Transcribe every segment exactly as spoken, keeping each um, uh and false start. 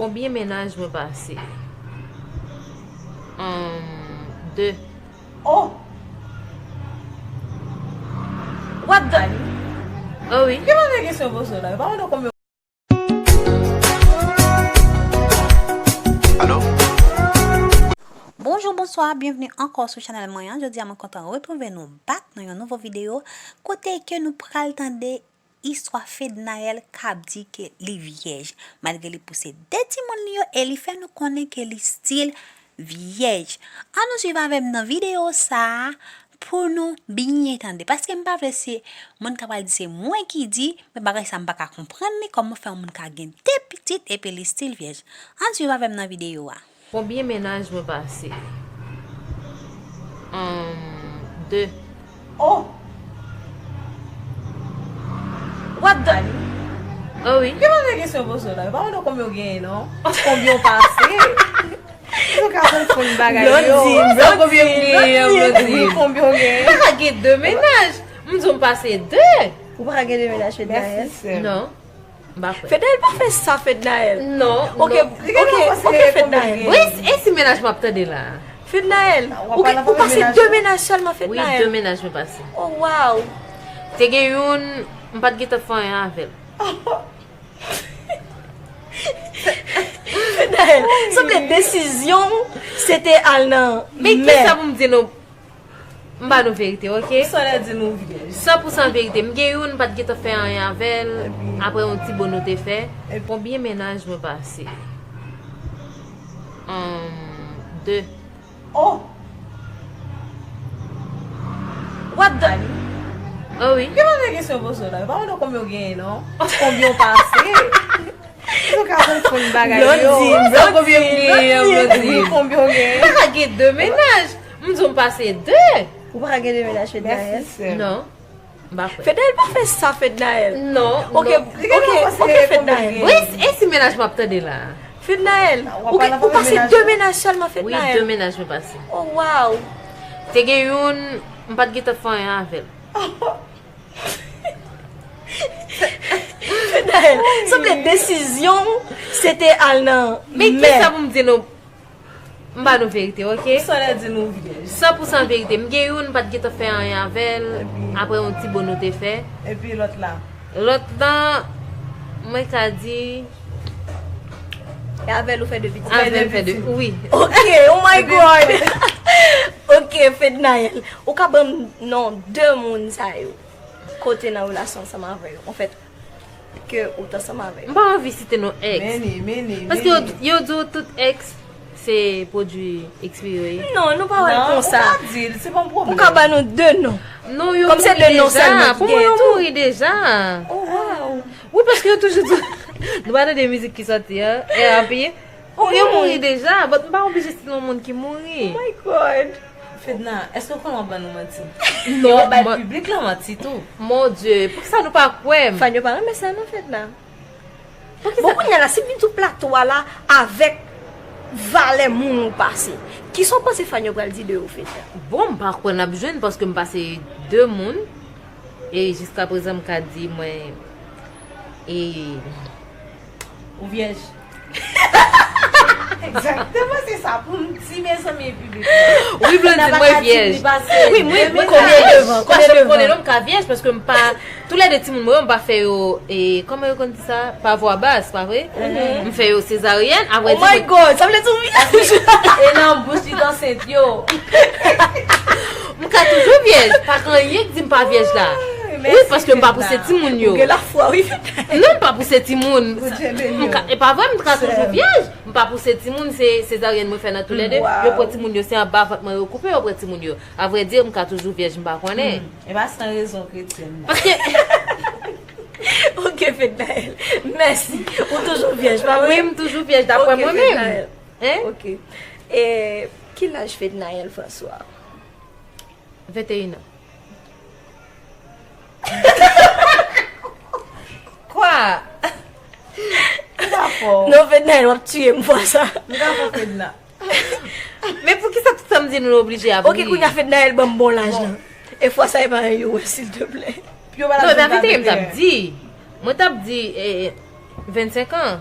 Konbyen mennaj mwen pase? Ahn, de. Oh! What the? Oh wi. Ki mande kesyon poze la? Yo pa mande konbyen. Alo? Bonjou, bonswa, byenvni ankò sou chanèl mwen an. Jodi a, mwen kontan retwouve nou back nan yon nouvo videyo kote ke nou pral tande istwa Fednaelle k ap di ke li vyèj, malgre li pouse de timoun li yo e li fè nou konnen ke li still vyèj. Ann nou swiv avè m nan videyo sa a pou nou byen tande, paske m pa vle se moun k ap pral di se mwen ki di, men bagay sa m pa ka konprann li, kòman fè yon moun ka gen de pitit epi li still vyèj. Ann swiv avè m nan videyo a. Konbyen mennaj mwen pase? Ahn, de. Oh! What the? Oh wi. Ki mande kesyon poze la? Yo pa mande konbyen w genyen, non. Konbyen w pase? Ou ka konfonn bagay yo. Blondine, Blondine, Blondine. Konbyen w genyen? M pa ka gen de mennaj. M di w m pase de. Ou pa ka gen de mennaj, Fednaelle? Mèsi, sè m. Non. M pa kwè. Fednaelle, pa fè sa, Fednaelle. Non, ok, non. Ok, ok, Fednaelle. Wi, e si mennaj m ap tande la? Fednaelle, ou, ou pase de mennaj sèlman, Fednaelle? Wi, de mennaj mwen pase. Oh, wow. Te gen youn, m pa t gentan fè anyen avè l. Fednaelle, sanble desizyon w, se te al nan mè. Men kisa pou m di nou? M ba nou verite, ok? Ou sanlè di nou vyèj. San pou san verite. M gen youn, m pa t gentan fè anyen avè l. Epi? Apre yon ti bon nou te fè. Epi? Konbyen mennaj mwen pase? Ahn, de. Oh! What the? Oh wi. Ki mande kesyon poze la? Yo pa mande konbyen w genyen, non. Konbyen w pase? Ou ka konfonn bagay yo. Blondine, Blondine, Blondine. Konbyen w genyen? M pa ka gen de mennaj. M di w m pase de. Ou pa ka gen de mennaj, Fednaelle? Mèsi, sè m. Non. M pa kwè. Fednaelle, pa fè sa, Fednaelle. Non, ok, non. Ok, ok, Fednaelle. Wi, e si mennaj m ap tande la? Fednaelle, ou, ou pase de mennaj sèlman, Fednaelle? Wi, de mennaj mwen pase. Oh, wow. Te gen youn, m pa t gentan fè anyen avè l. Fednaelle, sanble desizyon w, se te al nan mè. Men kisa pou m di nou? M ba nou verite, ok? Ou sanlè di nou vyèj. San pou san verite. M gen youn, m pa t gentan fè anyen avè l. Epi? Apre yon ti bon nou te fè. Epi lòt la? Lòt la, mwen ka di. E avè l ou fè de pitit? Avè l fè de, wi. Ok, oh my God! Ok, Fednaelle, ou ka ban m non de moun sa yo? Kote nan relasyon ansanm avè yo, anfèt, ke ou t ansanm avè yo? M pa anvi site non èks. Meni, meni, meni. Paske yo, yo di w tout èks se pwodui ekspire yo ye. Non, nou pa wè l konsa. Non, ou pa di l, se pa yon pwoblèm. Ou ka ba nou de non. Non, yo mouri deja. Kòm se de non sèlman ki genyen tou. Pou mwen, yo mouri deja. Oh, wow. Wi, paske yo toujou di, nou pa tande mizik ki sòti an, R I P. Yo mouri deja, but m pa oblije site non moun ki mouri. Oh my God. Fedna, èske w konnen w ap ban nou manti? Non, w ap bay piblik la manti tou. Mon Dieu, poukisa nou pa kwè m? Fan yo pa renmen sa non, Fedna. Bon, kounye a la, si m vin sou plato a la avèk valè moun ou pase, kisa w panse fan yo pral di de ou, Fedna? Bon, m pa kwè n ap jwenn paske m pase de moun. E jiska prezan m ka di mwen, e, ou vyèj. Egzakteman, se sa pou m di, mezanmi, e piblik la. Wi, Blondine, mwen vyèj. Wi, mwen, mwen konbyen devan, konbyen devan? Paske m konnen non, m ka vyèj, paske m pa, toulède timoun mwen yo, m pa fè yo, e, kòman yo konn di sa? Pa vwa bas, pa vre? M fè yo sezaryèn, apre di mwen. Oh my God, sa vle di w vyèj? E nan bouch li t ansent yo. M ka toujou vyèj, pa gen anyen k di m pa vyèj la. Wi, paske m pa pouse timoun yo. Ou gen lafwa, wi. Non, m pa pouse timoun. M ka, e pa vre, m ka toujou vyèj. M pa pouse timoun, se sezaryèn mwen fè nan toulède. Yo pran timoun yo, se anba vant mwen yo koupe, yo pran timoun yo. Avrèdi, m ka toujou vyèj, m pa konnen. E pa san rezon kretyen nan. Paske Ok, Fednaelle. Mèsi. Ou toujou vyèj, pa vre? Wi, m toujou vyèj, daprè mwen menm. Hein? Ok. E ki laj Fednaelle François? Venteyen an. Kwa? M pa fè w. Non, Fednaelle, w ap tiye m fwa sa. M pa fè w, Fedna. Men poukisa tout sa m di nou, nou oblije ap ri? Ok, kounye a Fednaelle ban m bon laj lan. E fwa sa e pa yon yo wè, silteplè. Non, e pa venteyen m t ap di. Mwen t ap di, eh, vennsenk an.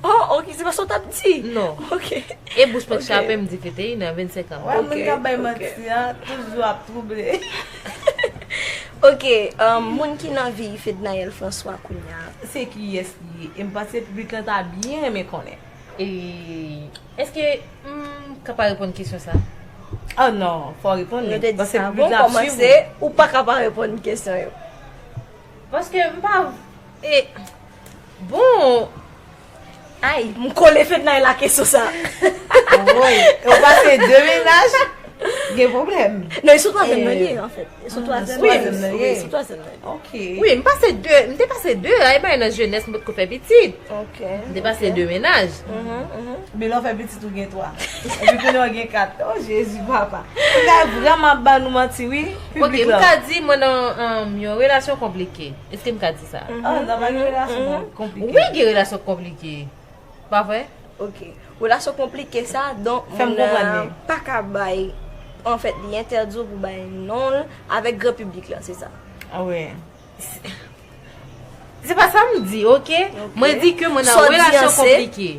Oh, ok, se pa sa w t ap di. Non. Ok. E bouch mwen k chape, m di fete, nan vennsenk an. Wè, moun k ap bay manti an toujou ap twouble. Ok, um, moun ki nan vi Fednaelle François kounye a. Se kiyès li ye? E m panse piblik lan ta byen renmen konnen. E èske m ka pa reponn kesyon sa? Oh non, fò w reponn li. Nou te di Paske sa piblik bon, la ap swiv kòmanse, ou. Ou pa ka pa reponn kesyon yo. Paske m pa. E, bon, Ay, m kole Fednaelle la kesyon sa. Woy, ou pase de mennaj, gen pwoblèm. Non, e sou twazyèm nan li ye, anfèt. E sou twazyèm Wi, nan li. nan Wi, ye. Sou twazyèm nan li. Ok. Wi, m pase de, m te pase de, ay bay nan jenès, m potko fè pitit. Ok. M te pase de mennaj. Men lè w fè pitit ou gen twa. Epi kounye a w gen kat. Oh, Jezi, papa. Ou ta vrèman ap ba nou manti, wi. Ok, Piblik m la. Ka di mwen nan um, yon relasyon konplike. Èske m ka di sa? Oh, nan pa gen relasyon konplike. Wi, gen relasyon konplike. Pa vre? Ok. Relasyon konplike sa, donk Fè m moun nan konprann li. Pa ka bay, anfèt, li entèdi w pou bay non l avèk gran piblik la, se sa. Ah ouais. Se pa sa m di, ok? Mwen di ke mwen Sa nan w di relasyon an se- konplike.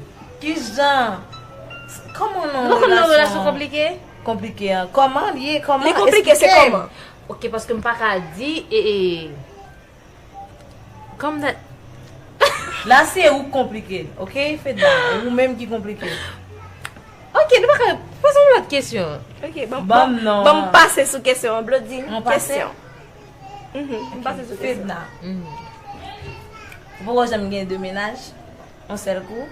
Ki jan? Kòman nan Nou konn nan relasyon relasyon konplike? Konplike an. Kòman li ye? Kòman? Li konplike, se Eksplike m. Kòman? Ok, paske m pa ka di, e, e, kòm dat. La se ou k konplike, ok? Fedna, ou menm ki konplike. Ok, nou pa ka. Poze yon lòt kesyon. Ok, ban Ban m non. Ban m pase sou kesyon an, Blondine. Mwen pase? Kesyon. Mhm, m pase sou kesyon. Fedna. Ou poko janm gen de mennaj? Yon sèl kou?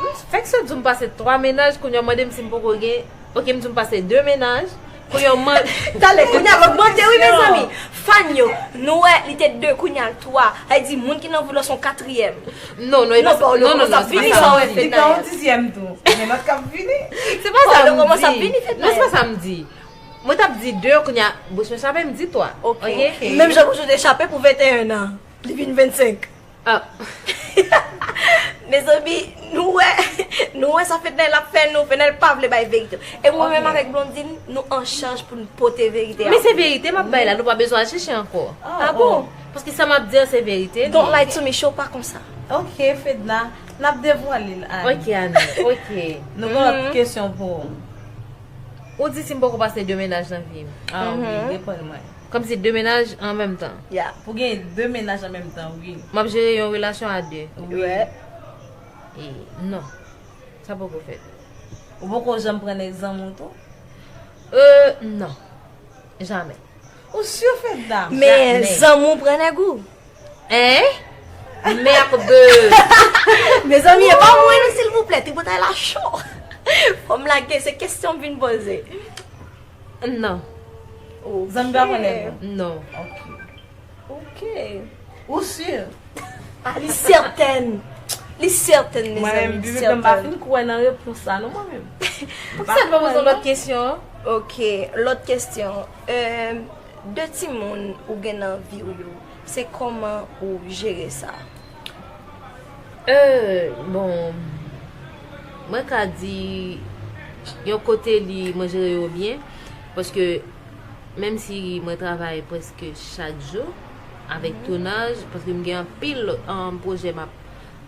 M fèk sot di w m pase twa mennaj, kounye a w mande m si m poko gen. Ok, m di w m pase de mennaj. Kounye a w mande. Talè, kounye a l ogmante, wi, mezanmi. Fan yo, nou wè, li te de, kounye a l twa. Sa vle di, moun ki nan vi w lan se yon katriyèm. Non, non, e Non, pa pa w non, non, kòmanse ap se vini pa sa sa w m wè di. Li ka yon Fednaelle. Dizyèm tou. Gen lòt k ap vini. Se pa sa Pablo m kòmanse ap di. Vini, Non, se pa Fednaelle. Sa m di. Mwen t ap di de, kounye a bouch mwen chape, m di twa. Ok. Ok? Menm jan bouch ou te chape pou venteyen an, li vin vennsenk. Ah. Mezanmi, nou wè, nou wè sa Fednaelle ap fè nou, Fednaelle pa vle bay verite. E mwen menm Ok. Avèk Blondine, nou an chaj pou n pote verite a. Men se verite m ap bay la, nou pa bezwen al chèche ankò. Ah bon? Paske sa m ap di an se verite. Don't lie to me, show pa konsa. Ok, Fedna, n ap devwale l, Annie. Ok, Annie, ok. Nou gen lòt kesyon pou ou. Ou di si m poko pase de mennaj nan vi m. Ah, wi, reponn mwen. Kòmsi de mennaj an menm tan. Yeah. Pou gen de mennaj an menm tan, wi. M ap jere yon relasyon a de. Wi. Ouais. E non. Sa poko fèt. Ou poko janm pran nèg zanmi w tou? Euh, non. Jamè. Ou si, Fedna? Men zanmi w pran nèg ou. Hein? Merde! Mezanmi, e pa mwen non, silvouplè, ti botay la cho. Fò m lage, se kesyon m vin poze. Non. Zanmi pa pran nèg ou? Non. Ok. Ok. Ou si? Ah, li sètèn. Li sètèn, Mwen menm, mezanmi, bibit mwen pa sètèn. Fin kwè nan repons sa, non, mwen menm. Poukisa n pa poze lòt kesyon? Ok, lòt kesyon. Euh, de timoun ou gen nan vi w yo, se kòman ou jere sa? Euh, bon, mwen ka di yon kote li, mwen jere yo byen, paske menm si mwen travay prèske chak jou avèk tounaj, paske m gen anpil, um, pwojè m ap,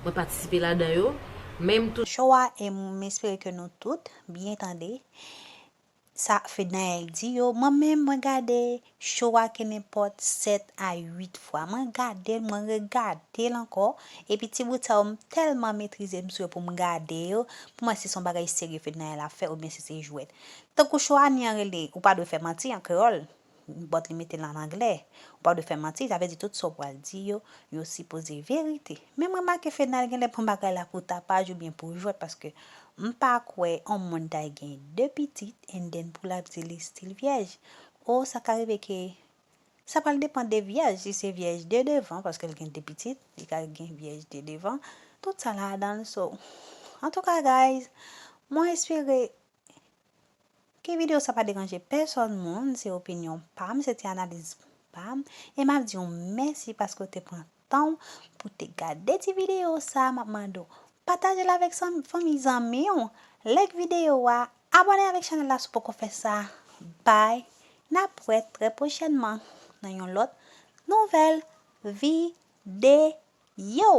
mwen patisipe ladan yo, men m tou- Show a, e m espere ke nou tout byen tande sa Fednaelle di yo. Mwen menm, mwen gade show a ke nenpòt sèt a uit fwa. Mwen gade l, mwen regade l ankò. Epi ti bout sa yo, m tèlman metrize m sou yo pou m gade yo, pou m wè si se yon bagay serye Fednaelle ap fè oubyen si se jwèt. Tankou show Annie an rele, ou pa dwe fè manti an kreyòl, but li mete l an anglè. Ou pa dwe fè manti, sa vle di tout sa w pral di yo, yo sipoze verite. Men m remake Fednaelle genlè pran bagay la pou tapaj oubyen pou jwèt, paske m pa kwè yon moun ta gen de pitit and then pou l ap di li still vyèj. O, sa ka rive ke sa pral depann de vyèj, si se vyèj de devan, paske l gen de pitit, li ka gen vyèj de devan. Tout sa ladan l, so. Antouka, guys, mwen espere ke videyo sa pa deranje pèsòn moun, se opinyon pa m, se ti analiz pa m. E m ap di w mèsi paske w te pran tan w pou w te gade ti videyo sa. M ap mande w pataje l avèk san- fanmi zanmi w, like videyo a, abòne avèk chanèl la si w poko fè sa. Bye, n ap wè trè pwochènman nan yon lòt nouvèl videyo.